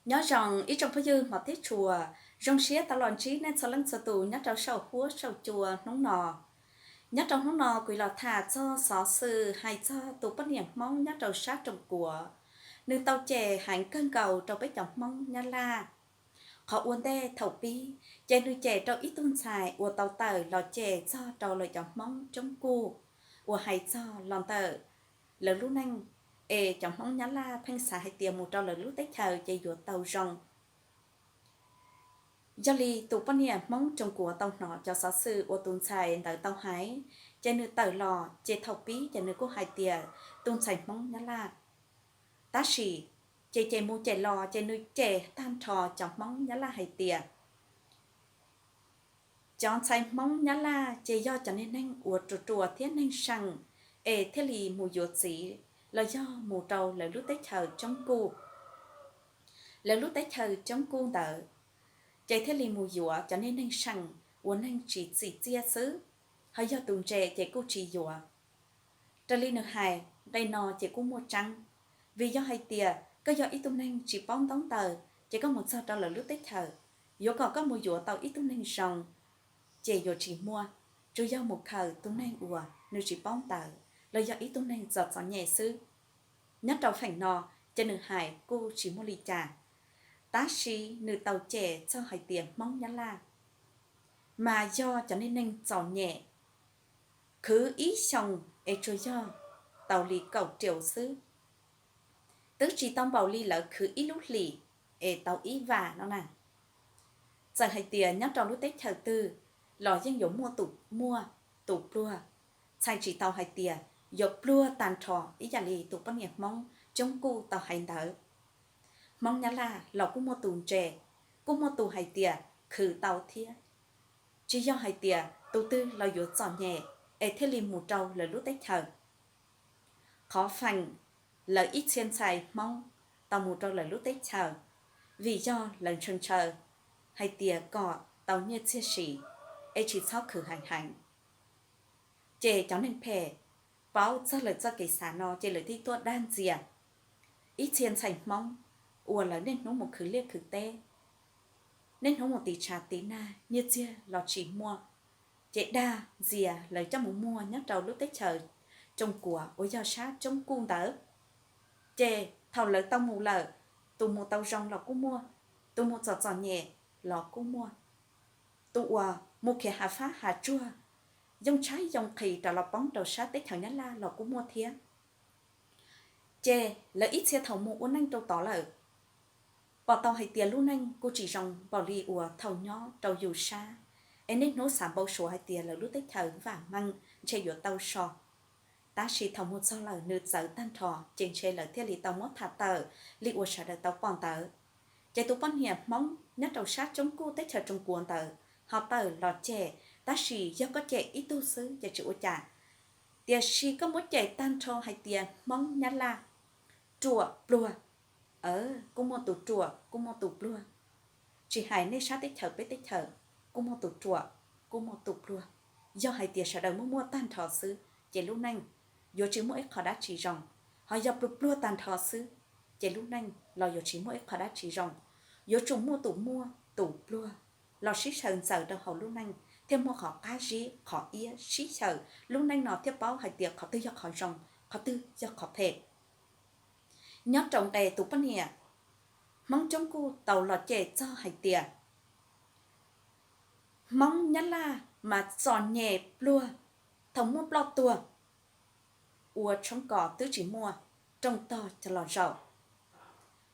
Nyob zoo ib tsoom phooj ywg hmov thiab tshua, zoo siab tau los ntsib nej txhua leej txhua tus nyob rau saum huab saum cua hnub no. Nyob rau hnub no kuv los tham txog xov xwm hais txog tus poj niam Hmoob nyob rau sab Tooj Kuav, nws tau cem heev kawg nkaus rau peb cov Hmoob Nyab Laj. Qhov ua ntej thaum pib, ces nws cem rau ib tug ntxhais uas tau tawm los cem txog rau lawv cov Hmoob coob kuj, uas hais txog los ntawm lawv lub neej, es cov Hmoob Nyab Laj pheej xav hais tias mus rau lawv lub teb chaws ces yuav tau zoo. Yog li tus poj niam Hmoob Tooj Kuav tau hnov cov xov xwm uas tus ntxhais ntawd tau hais, ces nws tawm los, ces thaum pib ces nws kuj hais tias tus ntxhais Hmoob Nyab Laj. Tab sis, ces cem mus cem los ces nws cem tag nrho cov Hmoob Nyab Laj hais tias cov ntxhais Hmoob Nyab Laj ces yog cov niag neeg uas ruam ruam thiab neeg seem, es thiaj li mus yuav txiv los yog mus rau lawv lub teb chaws coob kuj. Lawv lub teb chaws coob kuj ntawd, ces thiaj li mus yuav cov niag neeg seem uas neeg tsis txim txiaj xwb, ho yog tus ntse ces kuj tsis yuav. Raws li nws hais, nqe no ces kuj muaj tseeb, vim yog hais tias koj yog ib tug neeg tsis paub ntaub ntawv ces koj mus txog rau lawv lub teb chaws, yuav kom koj mus yuav tau ib tug neeg zoo, ces yuav tsis muaj, tsuas yog mus khaws tus neeg uas nws tsis paub ntawv los yog ib tug neeg txom txom nyem xwb. Nyob rau feem no, ces nws hais kuj tsis muaj li cas, tab sis nws tau cem txog hais tias Hmoob Nyab Laj mas yog cov niag neeg txom nyem, khwv ib xyoos es tsuas yog tau li kaum riaus xwb, twb tsis tau npaum li lawv khwv ib lub hlis es tau ib vam no na. Txawm hais tias nyob rau lub teb chaws twg los yeej yuav muaj tus muaj tus pluag, txhais tsis tau hais tias yuav pluag tag nrho ib yam li tus poj niam Hmoob coob kuj tau hais ntawd. Hmoob Nyab Laj los kuj muaj tus ntse, kuj muaj tus hais tias khwv tau thiab, tsis yog hais tias tus twg los yuav txom nyem es thiaj li mus rau lawv lub teb chaws. Qhov feem lawv ib txhia ntxhais Hmoob tau mus rau lawv lub teb chaws, vim yog lawv ntshaw ntshaw hais tias kom tau nyiaj txiag siv es tsis txhob khwv heev heev. Ces cov neeg phem paub txog lawv txoj kev xav no ces lawv thiaj tuaj dag ntxias ib txhia ntxhais Hmoob uas lawv niaj hnub mus khwv liaj khwv teb, niaj hnub mus tiv tshav tiv nag, nyiaj txiag los tsis muaj, ces dag ntxias lawv coj mus muag nyob rau lub teb chaws Tooj Kuav uas yog sab coob kuj ntawd. Ces thaum lawv tau mus lawm, tus mus tau zoo los kuj muaj, tus mus txom txom nyem los kuj muaj, tus uas mus khiav hav fab hav tsuag, yoo tshaib yoo qhis rov los poob rau sab teb chaws Nyab Laj los kuj muaj thiab. Ces lawv ib txhia thaum mus ua neej rau tod lawm, pom tau hais tias lub neej kuj tsis zoo npaum li uas thaum nyob rau yus sab, es niaj hnub xav npau suav hais tias lawv lub teb chaws vam meej ntshe yuav tau so. Tab sis thaum mus txog lawm nws txawv tag nrho, ces ntshe lawv thiaj li tau muab tham tawm li uas sawv daws tau pom ntawd. Ces tus poj niam Hmoob nyob rau sab coob kuj teb chaws Tooj Kuav ntawd ho tawm los cem, tab sis yog koj cem ib tug xwb ces tsis ua cas, tiam sis koj muab cem tag nrho hais tias Hmoob Nyab Laj ruam pluag, kuj muaj tus ruam kuj muaj tus pluag, tsis hais nej sab teb chaws peb teb chaws, kuj muaj tus ruam kuj muaj tus pluag. Yog hais tias sawv daws muaj muaj tag nrho xwb ces lub neej yuav tsis muaj ib qho dab tsi zoo, ho yog pluag pluag tag nrho xwb ces lub neej los yuav tsis muaj ib qho dab tsi zoo. Yuav tsum muaj tus muaj tus pluag los sib xyaw ntxaws rau hauv lub neej thiaj muaj qhov qab zib qhov iab sib xyaw lub neej no thiaj paub hais tias qhov twg yog qhov zoo, qhov twg yog qhov phem. Nyob rau nqe tus poj niam Hmoob coob kuj tau los cem txog hais tias Hmoob Nyab Laj mas txom nyem pluag, thaum muaj ploj tuag ua tshoob kos twb tsis muaj rooj tog coj los zaum.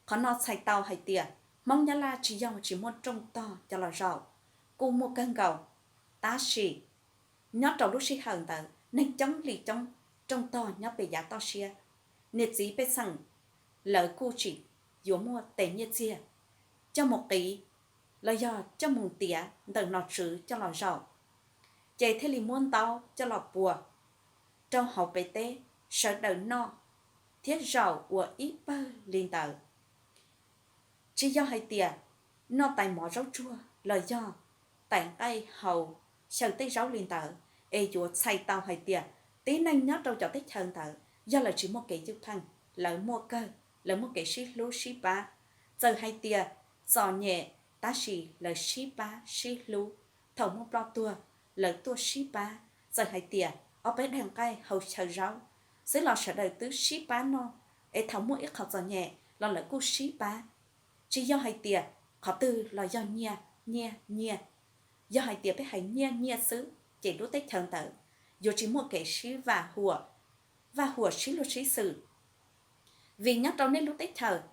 Qhov no txhais tau hais tias Hmoob Nyab Laj tsis yog tsis muaj rooj tog coj los zaum, kuj muaj kawg nkaus. Tab sis nyob rau lub sij hawm ntawd neeg coob li coob, rooj tog nyob pem yav toj siab, niam txiv pej xeem lawv kuj tsis yuav muaj tes nyiaj txiag coj mus qiv los yog coj mus ntiav ntawm nom tswv coj los zaum, ces thiaj li muab ntaub coj los pua rau hauv pem teb, sawv daws noj thiab zaum ua ib pawg li ntawd. Tsis yog hais tias noj tais mov zaub tsuag los yog tais nqaij hau xyaw tej zaub li ntawd, es yuav txhais tau hais tias tib neeg nyob rau cov teb chaws ntawd yog lawv tsis muaj kev ywj pheej, lawv muaj kawg, lawv muaj kev sib hlub sib pab, Txawm hais tias txom nyem, tab sis lawv sib pab sib hlub. Thaum muaj ploj tuag, lawv tuaj sib pab. Txawm hais tias ob peb daim nqaij hau chaw zaub xwb los sawv daws twb sib pab noj, es thaum muaj ib qho txom nyem los lawv kuj sib pab. Tsis yog hais tias qhov twg los yog nyiaj, nyiaj, nyiaj. Yog hais tias peb hais nyiaj, nyiaj xwb, ces lub teb chaws ntawd yuav tsis muaj kev sib vaj huam, vaj huam sib luag sib xwm. Vim nyob rau nej lub teb chaws,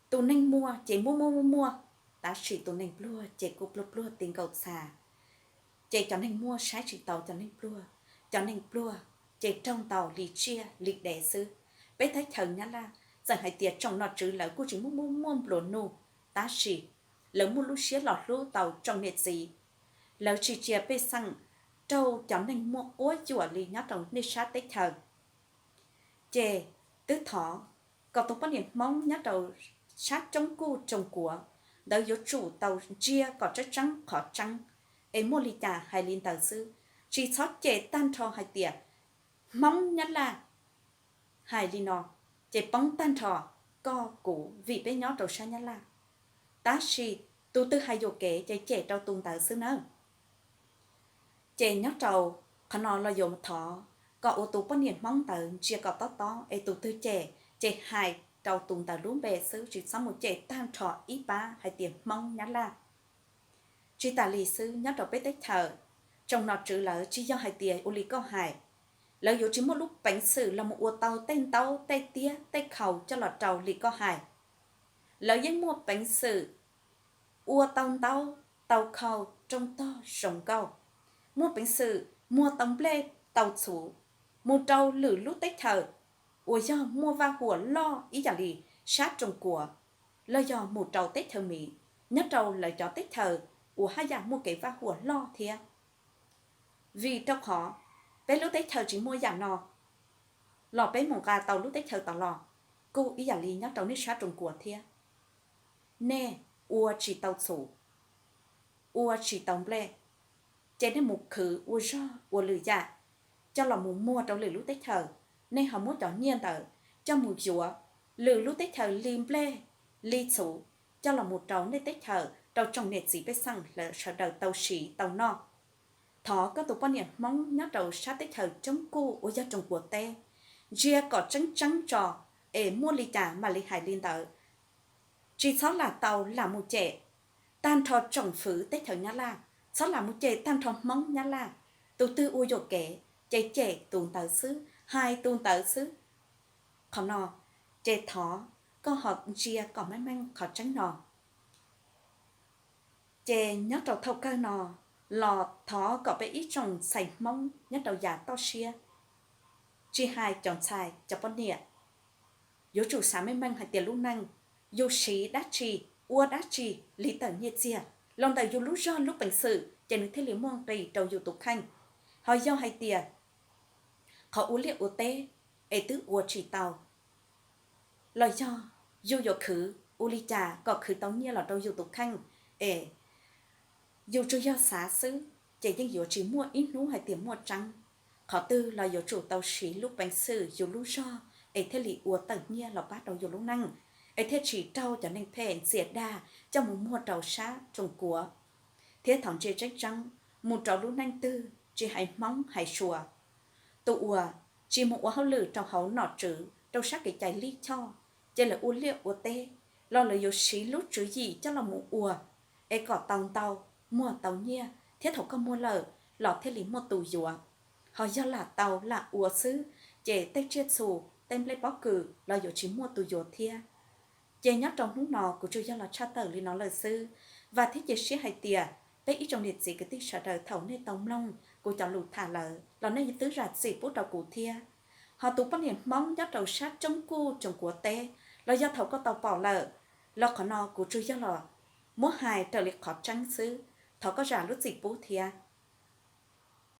tus neeg muaj ces muaj muaj muaj muaj, tab sis tus neeg pluag ces kuj pluag pluag ti nkaus txha. Ces cov neeg muaj saib tsis taus cov neeg pluag, cov neeg pluag ces raug ntaus li tsiaj li dev xwb. Peb teb chaws Nyab Laj txawm hais tias tsoom nom tswv lawv kuj tsis muaj muaj muaj nplua nuj, tab sis lawv muaj lub siab los hlub tau tsoom niam txiv. Lawv tsis cia pej xeem raug cov neeg muaj quab yuam li nyob rau nej sab teb chaws. Ces twb thov kom tus poj niam Hmoob nyob rau sab Coob Kuj Tsoos Kuav ntawd yuav tsum tau ntsia kom tseeb tseeb qhov tseeb, es muaj li cas hais li ntawd xwb. Tsis txhob cem tag nrho hais tias Hmoob Nyab Laj hais li no, ces poob tag nrho koj kuv vim peb nyob rau sab Nyab Laj. Tab sis tus twg hais yuam kev ces cem rau tus ntawd xwb nawb. Ces nyob rau qhov no los yuav thov kom ua tus poj niam Hmoob ntawd ntsia kom tob tob, es tus twg cem ces hais rau tus ntawd lub npe xwb, tsis txhob mus cem tag nrho ib pab hais tias Hmoob Nyab Laj. Tsis tas li xwb, nyob rau peb teb chaws, tsoom nom tswv lawv tsis yog hais tias ua li koj hais, lawv yuav tsis muaj lub peev xwm los mus ua tau tej ntaub tej tiab tej khau coj los rau li koj hais. Lawv yeej muaj peev xwm ua tau ntaub tau khau rooj tog zoo nkauj, muaj peev xwm muag tau nplej tau txhuv mus rau lwm lub teb chaws uas yog muaj vaj huam loj ib yam li sab Tsoos Kuav, los yog mus rau teb chaws Mis, nyob rau lawv cov teb chaws uas haj yam muaj kev vaj huam loj thiab. Vim rau qhov peb lub teb chaws tsis muaj yam no, los peb mus nqa tau lub teb chaws tod los, kuj ib yam li nyob rau nej sab Tsoos Kuav thiab. Nej ua tsis tau txhuv, ua tsis tau nplej, ces nej mus khwv ua zog ua lwm yam coj los mus muag rau lwm lub teb chaws. Nej ho muab cov nyiaj ntawd coj mus yuav lwm lub teb chaws li nplej li txhuv coj los mus rau nej teb chaws, rau tsoom niam txiv pej xeem lawv sawv daws tau siv tau noj. Thov koj tus poj niam Hmoob nyob rau sab teb chaws Coob Kuj uas yog Tsoos Kuav teb, ntsia kom tseeb tseeb tso, es muaj li cas mam li hais li ntawd. Tsis txhob lam tau lam mus cem tag nrho tsoom fwv teb chaws Nyab Laj, txhob lam mus cem tag nrho Hmoob Nyab Laj. Tus twg ua yuam kev ces cem tus ntawd xwb, hais tus ntawd xwb. Qhov no ces thov koj ho ntsia kom meej meej qhov tseeb no. Ces nyob rau thaum kawg no los thov kom peb ib tsoom ntxhais Hmoob nyob rau yav toj siab tsis hais cov ntxhais cov poj niam, yuav tsum xav meej meej hais tias lub neej yus siv dab tsi, ua dab tsi li tawm nyiaj txiag los ntawm yus lub zog lub peev xwm ces nws thiaj li muaj nqis rau yus tus kheej. Ho yog hais tias qhov ua liaj ua teb es twb ua tsis tau, los yog yus yuav khwv ua li cas kom khwv tau nyiaj los rau yus tus kheej, es yus tsuas yog xav xwb ces yeej yuav tsis muaj ib hnub hais tias muaj tseeb. Qhov twg los yuav tsum tau siv lub peev xwm yus lub zog es thiaj li ua tawm nyiaj los pab rau yus lub neej, es thiaj tsis raug cov neeg phem ntxias dag coj mus muag rau sab Tsoos Kuav. Thiab thov ntsia tseeb tseeb mus rau lub neej twg tsis hais Hmoob hais Suav, tus uas tsis mus ua hauj lwm rau hauv nom tswv rau sab kev cai lij choj, ces lawv ua liaj ua teb los lawv yuav siv lub tswv yim coj los mus ua es kom tau ntau, muag tau nyiaj, thiab thaum koj muag lawm los thiaj li muaj tus yuav. Ho yog lam tau lam ua xwb ces tej tsiaj txhu, tej nplej pob kws los yuav tsis muaj tus yuav thiab. Ces nyob rau hnub no kuv tsuas yog los tshaj tawm li no lawm xwb. Vam thiab cia siab hais tias peb ib tsoom niam txiv kwv tij sawv daws thaum nej tau mloog kuv cov lus tham lawm los nej twb zam txim pub rau kuv thiab. Ho tus poj niam Hmoob nyob rau sab Coob Kuj Tsoos Kuav teb, los yog thaum koj tau pom lawm, los qhov no kuv tsuas yog los muab hais raws li qhov tseeb xwb, thov koj zam lub txim pub thiab.